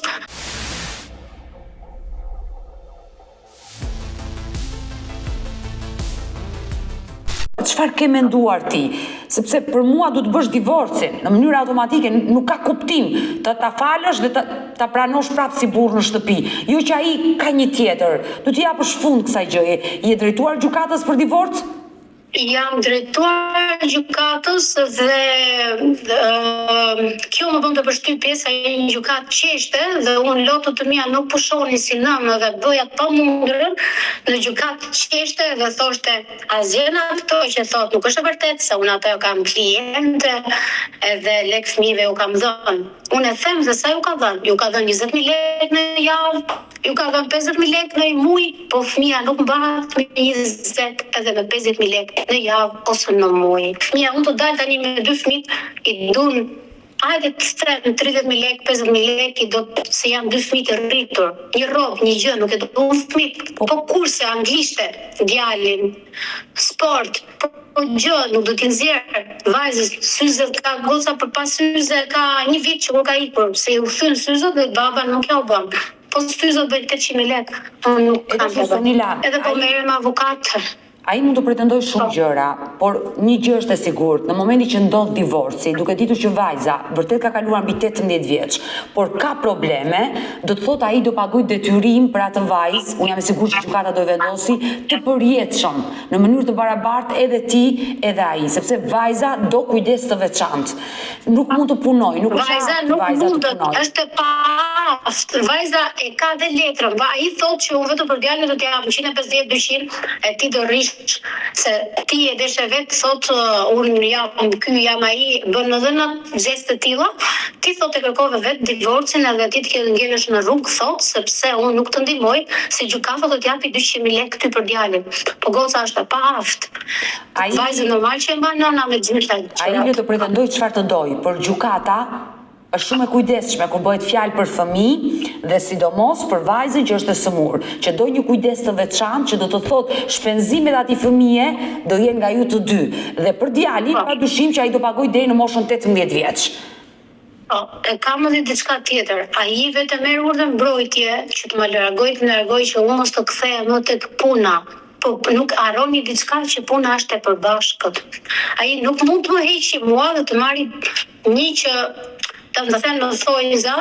Çfarë ke menduar ti? Sepse për mua do të bësh divorcin në mënyrë automatike, nuk ka kuptim të ta falësh dhe të ta pranosh prapë si burrë në shtëpi. Jo që ai ka një tjetër, do t'i japësh fund kësaj gjëje. Je drejtuar gjykatës për divorc? I jam drejtuar gjykatës dhe kjo më bënte përshtypje se ai në gjykatë qeshte dhe unë lotët të mia nuk pushonin si nënë dhe bëja të pamundurën, në gjykatë qeshte dhe thoshte asgjë nga këto që thotë nuk është e vërtetë se unë ato kam kliente edhe lekë fëmijëve u kam dhënë. Unë e them dhe sa ju ka dhënë, ju ka dhënë 20.000 lekë në javë, Ju ka dhënë 50.000 lekë në muaj, po fëmija nuk mbahet me 20 edhe me 50.000 lekë në javë ose në muaj. Fëmija mund të dalë tani me dy fëmijët, i dun hajde të them 30.000 lekë, 50.000 lekë i do se janë dy fëmijë të rritur. Një rrobë, një gjë nuk e duan fëmijët. Po kurse anglishte, djalin, sport, po gjë nuk do t'i nxjerr vajzës syzet ka goca për pa syze ka një vit që kur ka ikur se iu thyen syzet dhe baba nuk ja u bën. Po syzet bëjnë 800.000 lekë, unë nuk E kam tash Sonila, Edhe po ai merrem me avokat. Ai mund të pretendojë shumë Po. gjëra, por një gjë është e sigurt, në momentin që ndodh divorci, duke ditur që vajza vërtet ka kaluar mbi 18 vjeç, por ka probleme, do të thotë ai do paguajë detyrim për atë vajzë, unë jam e sigurt që gjykata do e vendosi të përjetshëm, në mënyrë të barabartë edhe ti edhe ai, sepse vajza do kujdes të veçantë. Nuk mund të punojë, nuk është e Vajza aftë nuk vajza të mundet, punojë. është e paaftë. Vajza e ka dhe letrën. Va, ai thotë që unë vetëm për djalin do t'jap 150 200 e ti do rrish se ti e deshe vet thotë unë jam ky jam ai bën edhe në gjeste të tilla. Ti thotë e kërkove vet divorcin edhe ti të ngelesh në rrugë thotë sepse unë nuk të ndihmoj se gjykata do t'japi 200.000 lekë ty për djalin. Po goca është e paaftë. Ai Vajzën normal që e mban nëna me gjitha Ai le gjërat. të pretendojë çfarë të dojë, por gjykata është shumë e kujdesshme kur bëhet fjalë për fëmijë dhe sidomos për vajzën që është e sëmurë, që do një kujdes të veçantë që do të thotë shpenzimet e atij fëmije do jenë nga ju të dy dhe për djalin Po. pa dyshim që ai do paguajë deri në moshën 18 vjeç. Po, e kam edhe diçka tjetër. Ai vetë merr urdhër mbrojtje që të më largoj, të më largoj që unë mos të kthehem më tek puna. Po nuk harroni diçka që puna është e përbashkët. Ai nuk mund të më heqi mua dhe të marri një që të më them në thonjza,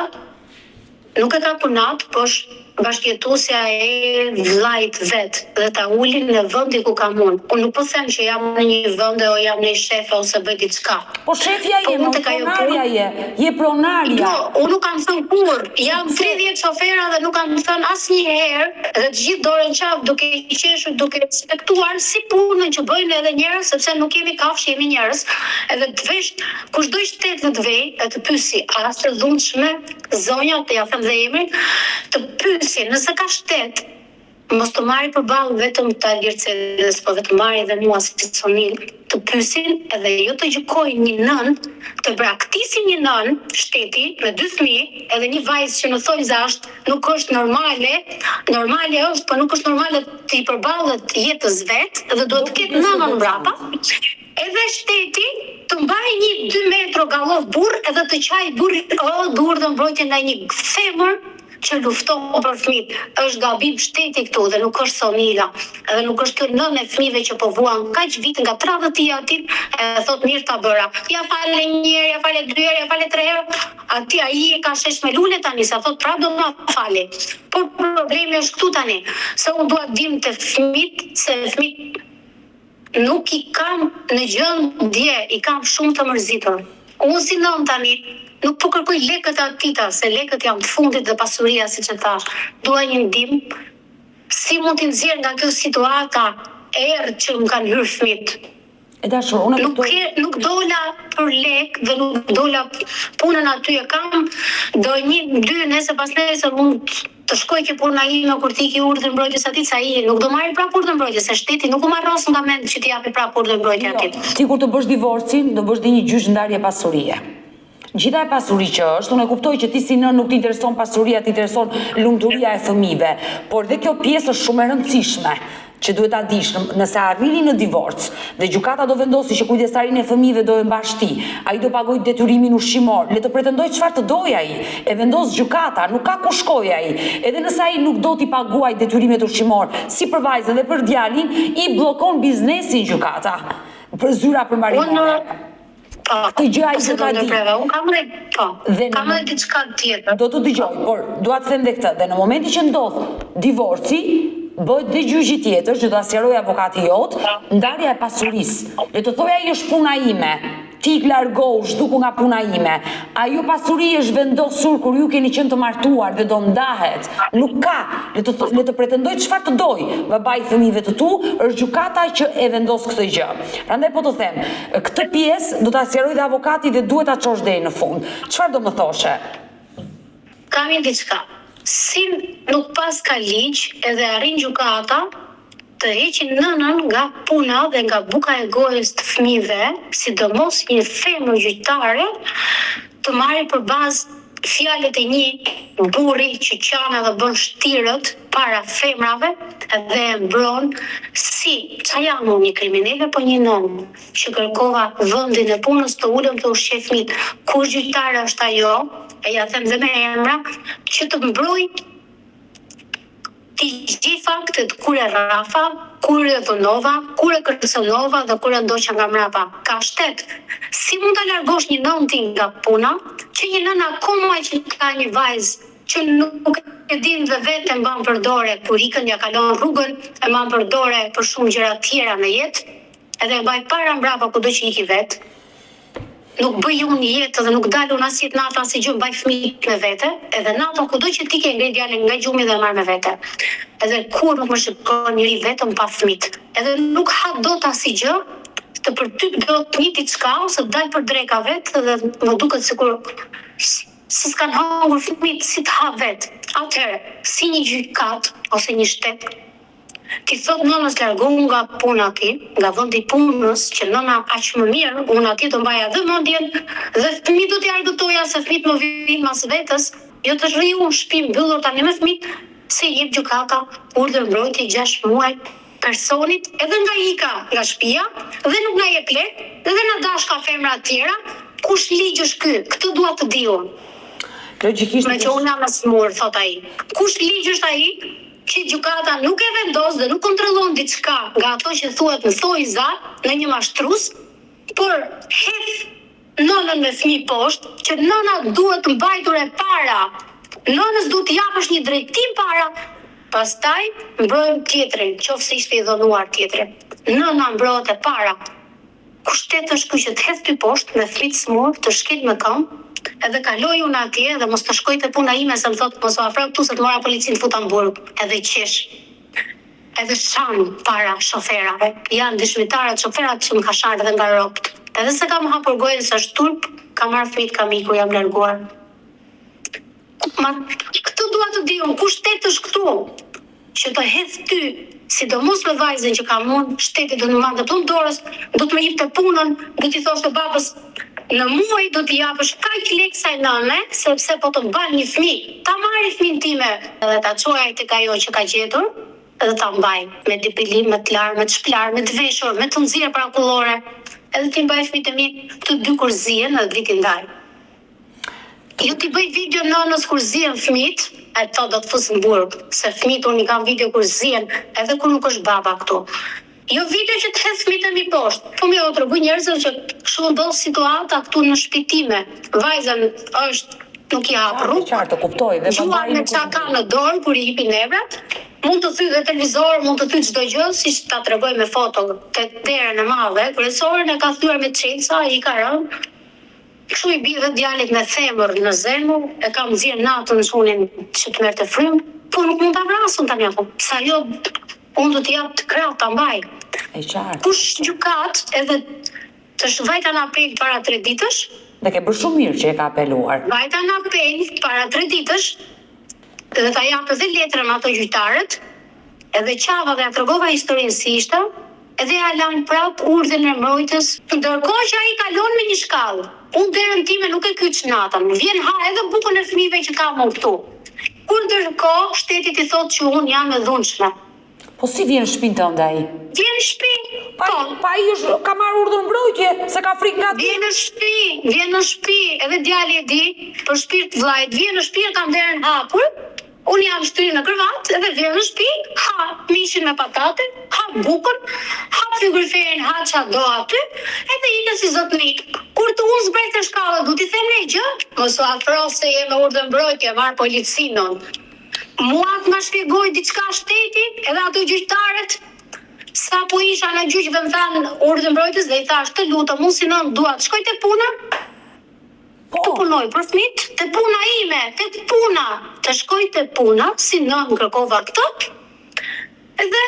nuk e ka punat, po është bashkëjetuesja e vllait vet dhe ta ulin në vendin ku kam unë. Unë nuk po them që jam në një vend o jam në një shefe ose bëj diçka. Po shefja Po je, unë mo tek ajo pronarja punë je, je pronarja. Jo, unë nuk kam thënë kurrë. Jam Sepse 30 shofera dhe nuk kam thënë asnjëherë dhe të gjithë dorën qafë duke qeshur, duke respektuar si punën që bëjnë edhe njerëz, sepse nuk jemi kafshë, jemi njerëz. Edhe të vesh, kushdo shtet në të vej, e të pyesi, a është e dhunshme zonja, të ja them dhe emrin, të pyesi nëse ka shtet, mos të marri përballë vetëm të Algir Celës, po dhe të marri edhe mua si Sonil, të pyesin edhe jo të gjykojnë një nënë, të braktisin një nënë shteti me dy fëmijë, edhe një vajzë që në thonjza është nuk është normale, normale është, po nuk është normale të i përballet jetës vet dhe Do duhet të ketë kujdes të nënën mbrapa. veçantë. Edhe shteti të mbaj një 2 metro gallov burr edhe të qaj burri o dur dhe mbrojtje nga një femër që lufton për fëmijët. Është gabim shteti këtu dhe nuk është Sonila. Edhe nuk është kjo nënë e fëmijëve që po vuan kaq vit nga tradhtia atij, e thot mirë ta bëra. Ja fale një herë, ja fale dy herë, ja fale tre herë. Ati ai e ka shesh me lule tani, sa thot prapë do ma fali. Por problemi është këtu tani, se unë dua të dim te fëmijët, se fëmijët nuk i kam në gjendje, i kam shumë të mërzitur. Unë si nënë tani, nuk po kërkoj lekët e atita, se lekët janë të fundit dhe pasuria, siç e thash. Dua një ndihmë, si mund t'i nxjerr nga kjo situata e errët që më kanë hyrë fëmijët. E dashur, unë e Nuk kuptoj. ke, nuk dola për lek dhe nuk dola punën aty e kam, do një, dy, nesër pas nesër mund të shkoj ke puna ime kur të iki urdhër mbrojtjes atij, se ai nuk do marri prapë urdhër mbrojtjes, se shteti nuk u marros nga mend që t'i japi prapë urdhër mbrojtje Jo, atij. ti kur të bësh divorcin, do bësh dhe një gjyq ndarje pasurie. Gjitha e pasuri që është, unë e kuptoj që ti si nënë nuk t'intereson pasuria, t'intereson lumturia e fëmijëve, por dhe kjo pjesë është shumë e rëndësishme që duhet ta dish, nëse arrini në divorc dhe gjykata do vendosi që kujdestarinë e fëmijëve do e mbash ti, ai do pagoj detyrimin ushqimor, le të pretendoj çfarë të dojë ai, e vendos gjykata, nuk ka ku shkoj ai. Edhe nëse ai nuk do t'i paguaj detyrimet ushqimor, si për vajzën dhe për djalin, i bllokon biznesin gjykata, për zyra Unë përmbarimore. po, Këtë gjë ai se do ta do di. ndërpreva. Unë kam edhe po, Dhe në kam edhe diçka tjetër. Do të dëgjoj, por dua të them dhe këtë, dhe në momentin që ndodh divorci, bëhet dhe gjyqi tjetër që do ta sqarojë avokati jot, ndarja e pasurisë. Le të thojë ai është puna ime, ti ik largohu, zhduku nga puna ime. Ajo pasuri është vendosur kur ju keni qenë të martuar dhe do ndahet. Nuk ka, le të le të pretendojë çfarë të dojë babai i fëmijëve të tu, është gjykata që e vendos këtë gjë. Prandaj po të them, këtë pjesë do ta sqarojë dhe avokati dhe duhet ta çosh deri në fund. Çfarë do më thoshe? Kam një diçka. Si nuk paska ligj edhe arrin gjykata të heqin nënën nga puna dhe nga buka e gojës të fëmijëve, sidomos një femër gjyqtare të marri për bazë fjalët e një burri që qan edhe bën shtirët para femrave dhe e mbron si ça jam unë një kriminele po një nënë që kërkova vendin e punës të ulem të ushqej fëmijët kush gjyqtare është ajo e ja them dhe me emra që të mbroj T'i gjej faktet kur e rrafa, kur e dhunova, kur e kërcënova dhe kur e ndoqa nga mbrapa. Ka shtet. Si mund ta largosh një nënë ti nga puna, që një nënë akoma që ka një vajzë që nuk e din dhe vetë e mban për dore kur ikën ja kalon rrugën e mban për dore për shumë gjëra tjera në jetë edhe e mbaj para mbrapa kudo që iki vetë. Nuk bëj unë jetë dhe nuk dal unë as jetë natë asnjë gjë mbaj fëmijët me vete edhe natën kudo që të iki e ngre djalin nga gjumi dhe e marr me vete edhe kurrë nuk më shikon njeri vetëm pa fëmijët edhe nuk ha dot asnjë gjë të përtyp dot një diçka ose të dal për dreka vetë dhe më duket sikur si s'kanë hëngur fëmijët si të ha vetë atëherë si një gjykatë ose një shtet T'i thotë nënës largohu nga puna ti, nga vendi i punës, që nëna aq më mirë, unë atje do mbaja dhe mendjen dhe fëmijët do t'i argëtoja se fëmijët më vijnë mas vetes, jo të rri unë shtëpi mbyllur tani me fëmijët, se i jep gjykata urdhër mbrojtje 6 muaj personit edhe nga ika nga shtëpia dhe nuk na jep lek dhe na dashka femra të tjera, kush ligj është ky, këtë dua të di unë. Logjikisht Meqë unë jam e sëmurë, thotë ai. Kush ligj është ai? Që gjykata nuk e vendos dhe nuk kontrollon diçka nga ato që thuhet në thonjëza në një mashtrus, por hedh nënën me fëmijë poshtë, që nëna duhet mbajtur e para, nënës duhet t'i japësh një drejtim para, pastaj mbrojmë tjetrin, qoftë se ishte i dhunuar tjetri. Nëna mbrohet e para. Kush shtet është ky që të hedh ty poshtë me fëmijë të sëmurë, të shkel me këmbë, edhe kaloj unë atje dhe mos të shkoj te puna ime se më thotë mos u afro këtu se të mora policinë të futa në burg, edhe qesh, edhe shan para shoferave, janë dëshmitarët shoferat që më ka sharë edhe nga robt, edhe s'e kam hapur gojën se është turp, kam marrë fëmijët kam ikur jam larguar. Ma këtë dua të di unë, kush shtet është këtu që të hedh ty, sidomos me vajzën që kam unë, shteti do të më mbante plumb dorës, do të më jepte punën, do t'i thoshte babës, në muaj do t'i japësh kaq lekë kësaj nëne, sepse po të mban një fëmijë, ta marri fëmijën time dhe ta çojë ai tek ajo që ka gjetur dhe ta mbajë me depilim, me të larë, me të shplarë, me të veshur, me të nxjerrë për akullore, edhe t'i mbaj fëmijët e mi të dy kur zihen dhe të vi t'i ndaj. Jo t'i bëj video nënës kur zihen fëmijët, e të thotë do të fus në burg, se fëmijët unë i kam video kur zihen, edhe kur nuk është baba këtu. Jo video që të hedh fëmijët e mi poshtë, po me u tregu njerëzve që kështu ndodh situata këtu në shtëpi time. Vajzën është nuk i hap rrugë. Qartë, kuptoj dhe gjuan me ça ka në dorë kur i hipin nervat, mund të thyj dhe televizor, mund të thyj çdo gjë, siç ta tregoj me foto te derën e madhe, kryesoren e ka thyer me çelësa, i ka rënë. Kështu i bie dhe djalit me themër në zemër, e kam nxjerrë natën çunin që të merrte frymë, po nuk mund ta vras unë tani apo, se ajo unë do t'i jap të krah ta mbaj. E qartë. Kush gjykatë edhe tash vajta në apel para tre ditësh. Dhe ke bërë shumë mirë që e ke apeluar. Vajta në apel para tre ditësh dhe ta jap edhe letrën ato gjyqtarët, Edhe qava dhe ja tregova historinë si ishte, edhe ja lanë prapë urdhrin e mbrojtjes, ndërkohë që ai kalon me një shkallë, unë derën time nuk e kyç natën, vjen ha edhe bukën e fëmijëve që kam unë këtu. Kur ndërkohë shteti t'i thotë që unë jam e dhunshme. Po si vjen në shpinë tënde ai? Vjen në shtëpi, po. Pa ai është ka marrë urdhër mbrojtje, se ka frikë nga ti. Vjen në shtëpi, vjen në shtëpi, edhe djali e di, për shpirt vllait, vjen në shtëpi e kam derën hapur, Unë jam shtrirë në krevat edhe vjen në shtëpi, ha mishin me patate, ha bukën, ha frigoriferin, ha ça do aty, edhe ikën si zotni. Kur të unë zbres te shkallët, du t'i them ndonjë gjë? Mos u afro se je me urdhër mbrojtje, marr policinë unë. Mua të ma shpjegojë diçka shteti, edhe ato gjyqtarët, sapo isha në gjyq dhe më thanë urdhër mbrojtës dhe i thashë të lutem unë si nënë dua të shkoj tek puna, të Po. punoj për fëmijët, te puna ime, tek puna, të shkoj te puna, si nënë kërkova këtë, edhe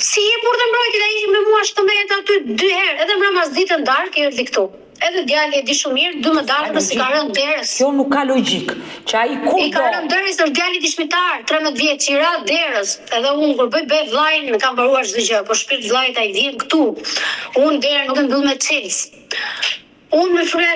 s'i jep urdhër mbrojtje, ai me mua shkëmbehet aty dy herë, edhe mbrëmë pasdite në darkë erdhi këtu. Edhe djali e di shumë mirë, dy më Ka darkës i ka logjikë. rënë derës. Kjo nuk ka logjikë, që ai I kur ka do. rënë derës, është djali dëshmitar, 13 vjeç, i ra derës. Edhe unë kur bëj be vllajin, më ka mbaruar çdo gjë, po shpirt vllait ai vjen këtu. Unë derën nuk e mbyll me çelës. Unë me fre,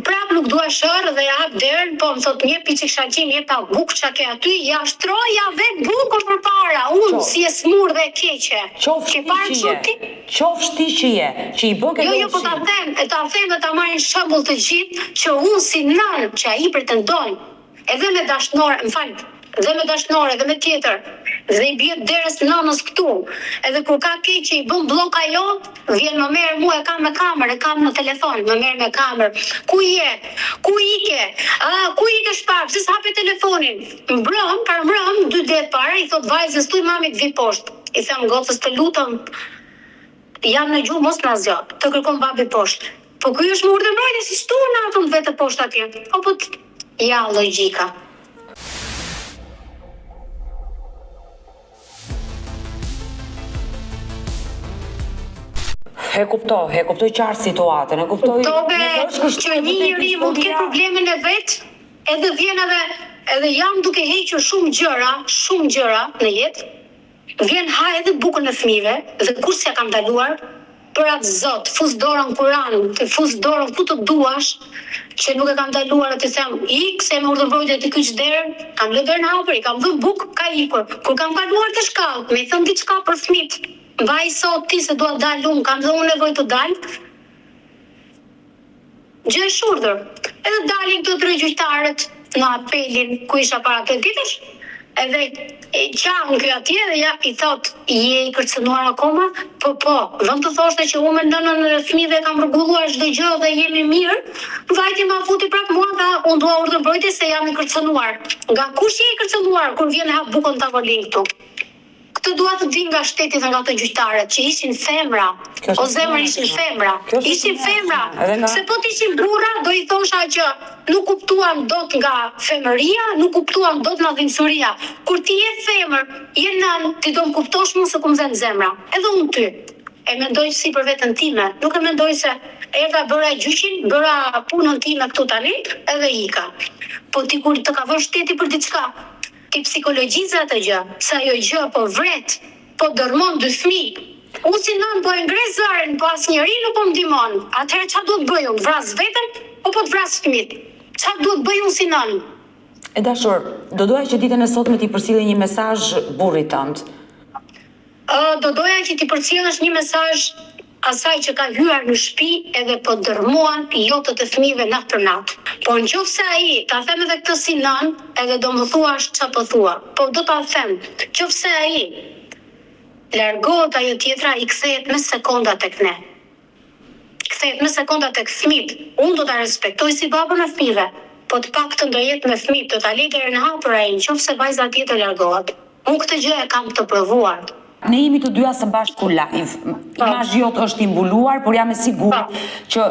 prap nuk dua sherr dhe ja hap derën, po më thot një piçik shalqi, një pak bukë ça ke aty, ja shtroja vet bukën përpara, unë Qoftë. si e smur dhe e keqe. Qofsh Ke ti parë që kështu je, ti? qofsh ti që je, që i bën ke Jo, jo, po ta ushqim. them, e ta them dhe ta marrin shembull të gjithë që unë si nënë që ai pretendon edhe me dashnore, më fal, dhe me dashnore dhe me tjetër, dhe i bie derës nënës këtu, edhe kur ka keq që i bën bllok ajo, vjen më merr mua e kam me kamerë, e kam në telefon, më merr me kamerë. Ku je? Ku ike? A, ku ike shpar? Pse s'hape telefonin? Mbrëm, parmbrëm, dy ditë para i thot vajzës thuj mamit vi poshtë. I them gocës të lutem, Jam në gjumë mos na zgjo, të kërkon babi poshtë. Po ky është me urdhër mbrojtje si ç'tu natën të vete poshtë atje. O po t ja logjika. E kuptoj, e kuptoj qartë situatën, e kuptoj Kuptove nëse është kështu që e një vërtetë njeri mund të ketë historia. problemin e vet, edhe vjen edhe edhe jam duke hequr shumë gjëra, shumë gjëra në jetë, Vjen ha edhe bukën e fëmijëve dhe kurrë s'ja kam ndaluar, për atë Zot, fus dorën Kuran, të fus dorën ku të duash, që nuk e kam ndaluar e t'i them ik se me urdhër mbrojtje të kyç derën, kam lënë derën hapur, i kam dhënë bukë, ka ikur. Kur kam kaluar te shkallët, me i thënë diçka për fëmijët, mbaj sot ti se dua të dal unë, kam dhe unë nevojë të dal, Gjë e shurdhër. Edhe dalin këto tre gjyqtarët në apelin ku isha para tre ditësh, edhe qan ky atje dhe ja i thot je i kërcënuar akoma? Po po, vend të thoshte që unë me nënën e fëmijëve kam rregulluar çdo gjë dhe jemi mirë, vajti ma futi prap mua tha unë dua urdhër mbrojtje se jam i kërcënuar. Nga kush je i kërcënuar kur vjen e hap bukën në tavolinë këtu? Këtë dua të di nga shteti dhe nga ato gjyqtarët që ishin femra. Kjo është O zemër ishin femra. Kjo është Ishin femra. Edhe nga Se po të ishin burra do i thosha që nuk kuptuan dot nga femëria, nuk kuptuan dot nga dhimbsuria. Kur ti je femër, je nënë, ti do më kuptosh mua se ku më dhemb zemra. Edhe unë ty. E mendoj si për veten time, nuk e mendoj se erdha bëra gjyqin, bëra punën time këtu tani edhe ika. Po ti kur të ka vënë shteti për diçka, Ti psikologjize atë gjë, se ajo gjë po vret, po dërrmon dy fëmijë. Unë si nënë po e ngre zërin, po asnjeri nuk po më ndihmon. Atëherë ça duhet të bëj unë, të vras veten apo të vras fëmijët? Ça duhet të bëj unë si nënë? E dashur, do doja që ditën e sotme t'i përcillje një mesazh burrit tënd. Do doja që t'i përcjellësh një mesazh asaj që ka hyar në shpi edhe po dërrmuan lotët e fëmijëve natë për natë. Po në qoftë se ai, ta them edhe këtë si nënë, edhe do më thuash ça po thua, po do ta them, qoftë se ai largohet ajo tjetra i kthehet me sekonda tek ne. Kthehet me sekonda tek fëmijët. Unë do ta respektoj si babën e fëmijëve, po të paktën do jetë me fëmijët, do ta lejë derën hapur ai në qoftë se vajza tjetër largohet. Unë këtë gjë e kam të provuar. Ne jemi të dyja së bashku live. Imazhi jot është i mbuluar, por jam e sigurt që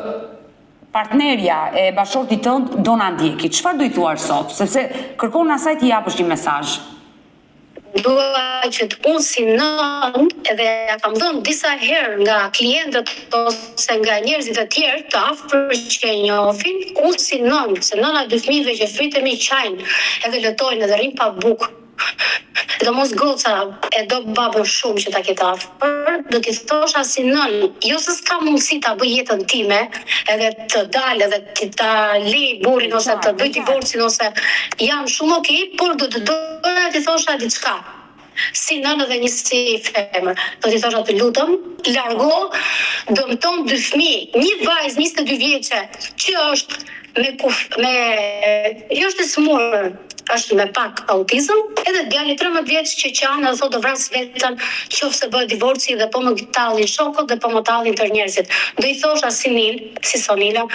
partnerja e bashkëshortit tënd do na ndjeki. Çfarë do i thuash sot? Sepse kërkon asaj t'i japësh një mesazh. Dua që të unë si nënë edhe ja kam dhënë disa herë nga klientët ose nga njerëzit e tjerë të afër që e njohin, unë si nënë, se nëna e dy fëmijëve që fëmijët e mi qajnë edhe lëtojnë edhe rrinë pa bukë, sidomos goca e do babën shumë që ta ketë afër, do t'i thosha si nënë, jo se s'kam mundësi ta bëj jetën time edhe të dal edhe të ta lej burrin ose të bëj divorcin ose jam shumë ok, por do të doja t'i thosha diçka si nënë dhe një si femër. Do t'i thosha të lutem, largo, dëmton dy fëmijë, një vajzë 22 vjeçe që është me kuf, me jo është e sëmurë, është me pak autizëm, edhe djali 13 vjeç që qan edhe thotë do vras veten qoftë se bëhet divorci dhe po më tallin shokët dhe po më tallin tërë njerëzit. Do i thosha si Nil, si Sonila,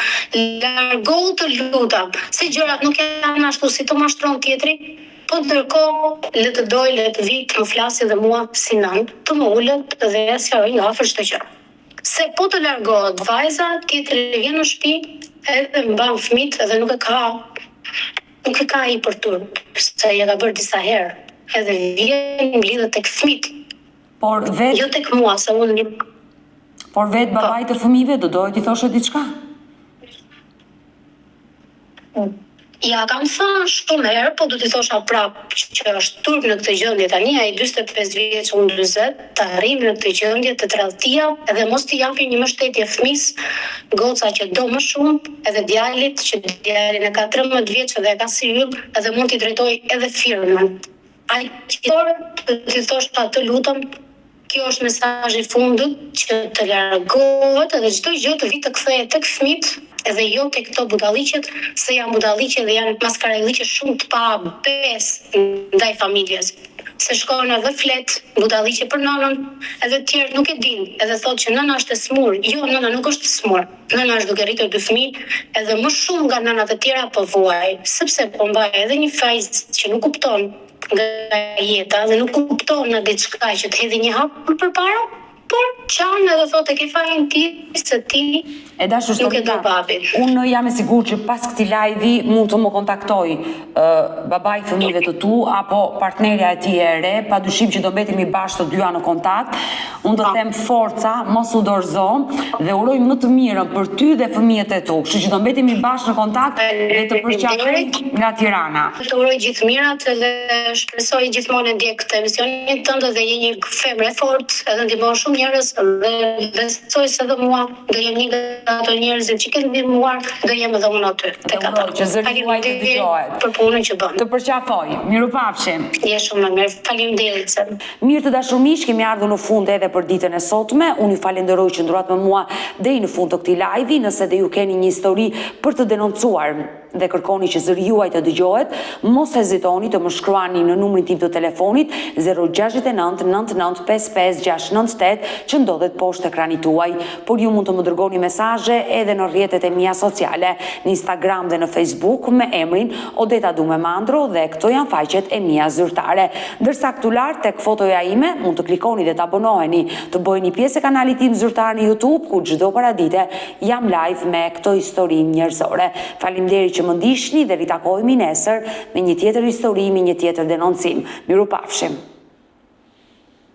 largohu të lutem, se gjërat nuk janë ashtu si të mashtron tjetri. Po ndërkohë le të dojë le të vijë të më flasi dhe mua si nënë, të më ulet dhe ja sqaroj nga afër çdo gjë. Se po të largohet vajza, tjetri vjen në shtëpi edhe mban fëmijët edhe nuk e ka nuk e ka ai për turp, se ja ka bërë disa herë, edhe vjen mblidhet tek fëmijët. Por vetë Jo tek mua, se unë Por vetë babait të fëmijëve do doje t'i thoshe diçka? Ja kam thënë shumë herë, po do t'i thosha prapë që është turp në këtë gjendje tani, ai 45 vjeç, unë 40, të arrijmë në këtë gjendje të tradhtia edhe mos t'i japim një mbështetje fëmijës, goca që do më shumë, edhe djalit që djalin e ka 13 vjeç dhe e ka si yll edhe mund t'i drejtojë edhe firmën. Aq por do t'i thosha të lutem Kjo është mesazhi i fundit që të largohet edhe çdo gjë të vijë të kthehet tek fëmijët edhe jo tek këto budalliqet se janë budalliqe dhe janë maskaralliqe shumë të pa besë ndaj familjes se shkon edhe flet budalliqe për nënën edhe të tjerët nuk e dinë edhe thotë që nëna është e smurë jo nëna nuk është e smurë nëna është duke rritur dy fëmijë edhe më shumë nga nënat e tjera po vuaj sepse po mbaj edhe një vajzë që nuk kupton nga jeta dhe nuk kupton në diçka që të hedhi një hap më përpara, por qan edhe thotë e ke fajin ti se ti E dashur nuk e do Sonila, babin. unë jam e sigurt që pas këtij live-i mund të më kontaktojë babai i fëmijëve të tu apo partnerja e tij e re, padyshim që do mbetemi bashkë të dyja në kontakt. Unë të them forca, mos u dorëzo dhe uroj më të mirën për ty dhe fëmijët e tu. Kështu që do mbetemi bashkë në kontakt dhe të përqafoj nga Tirana. Të uroj gjithë mirat dhe shpresoj gjithmonë e ndjek këtë emisionin tënd dhe je një femër e fortë edhe ndihmon shumë njerëz dhe besoj se edhe mua do jem një nga ato njerëzit që ke ndihmuar, do jem edhe unë aty tek ata. Uroj që zëri juaj të dëgjohet. Për punën që bën. Të përqafoj. Mirupafshim. Je shumë e mirë. Faleminderit. Mirë të dashur miq, kemi ardhur në fund edhe për ditën e sotme. Unë ju falenderoj që qëndruat me mua deri në fund të këtij live-i. Nëse dhe ju keni një histori për të denoncuar dhe kërkoni që zëri juaj të dëgjohet, mos hezitoni të më shkruani në numrin tim të telefonit 069 99 55 698 që ndodhet poshtë ekranit tuaj. Por ju mund të më dërgoni mesazhe edhe në rrjetet e mia sociale, në Instagram dhe në Facebook me emrin Odeta Dume Mandro dhe këto janë faqet e mia zyrtare. Ndërsa këtu lart tek fotoja ime mund të klikoni dhe të abonoheni, të bëheni pjesë e kanalit tim zyrtar në YouTube ku çdo paradite jam live me këto histori njerëzore. Faleminderit që më ndiqni dhe ritakohemi nesër me një tjetër histori, me një tjetër denoncim. Mirupafshim.